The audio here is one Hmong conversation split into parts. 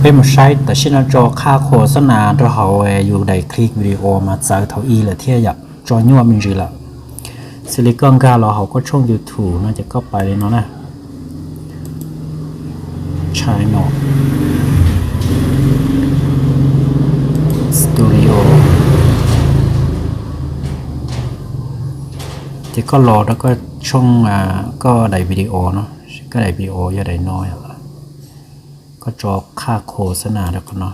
Peb mus saib tam sim no tso qhab khos xab nas rau hauv yus daim clip video mas txawv thaum ub lawm thiab yom, tso nyuaj me ntsis lawm. Xws li koj nkag los hauv koj tshooj YouTube no ces koj pais li no na, Channel Studio, ces koj los rau koj tshooj, koj daim video no, koj daim video yog daim no, koj tso qhab khos xab nas rau qhov no,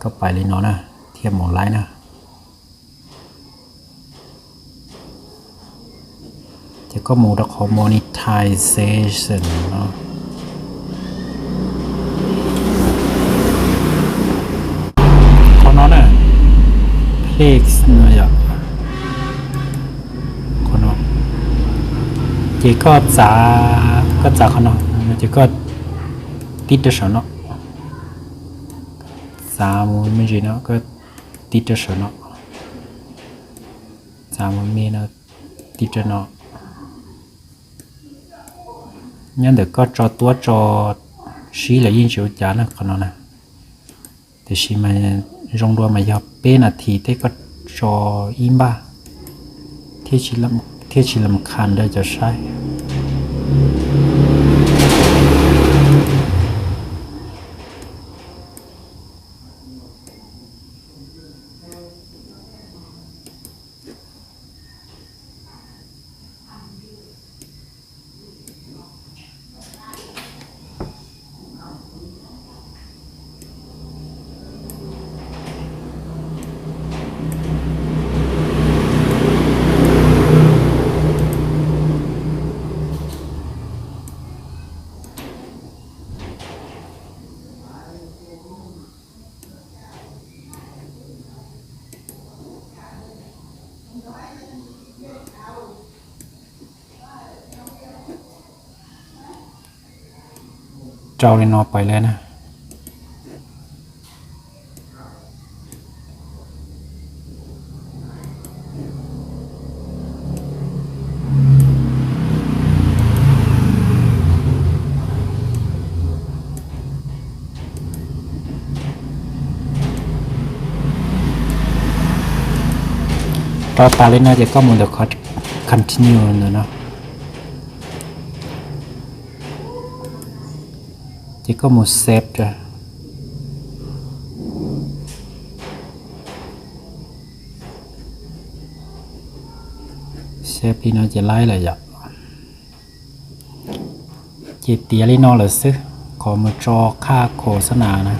koj pais li no na, thiaj mus laib na. Ces koj mus rau qhov monetization no, qhov no na, clicks no yom, qhov no. Ces koj txav, koj txav qhov no, ces koj tib rau saum no, txav mus me ntsis no, koj tib rau saum no, txav mus me no, tib rau no. Nyob ntawm koj tso tuab tso sib lawm yeej tsis ua cas na qhov no na. Tiam sis mas zoo dua mas yog peb nas this tej koj tso ib npaj, thiaj tsis lam khas rau cov saib. Rau li no pais lawm na. Rau tas li no ces koj mus ntawm qhov continue ntawm no, ces koj mus save. Save li no ces laib lawm yom. Ces tiav li no lawm xwb, qhov mus tso qhab khos xab nas na.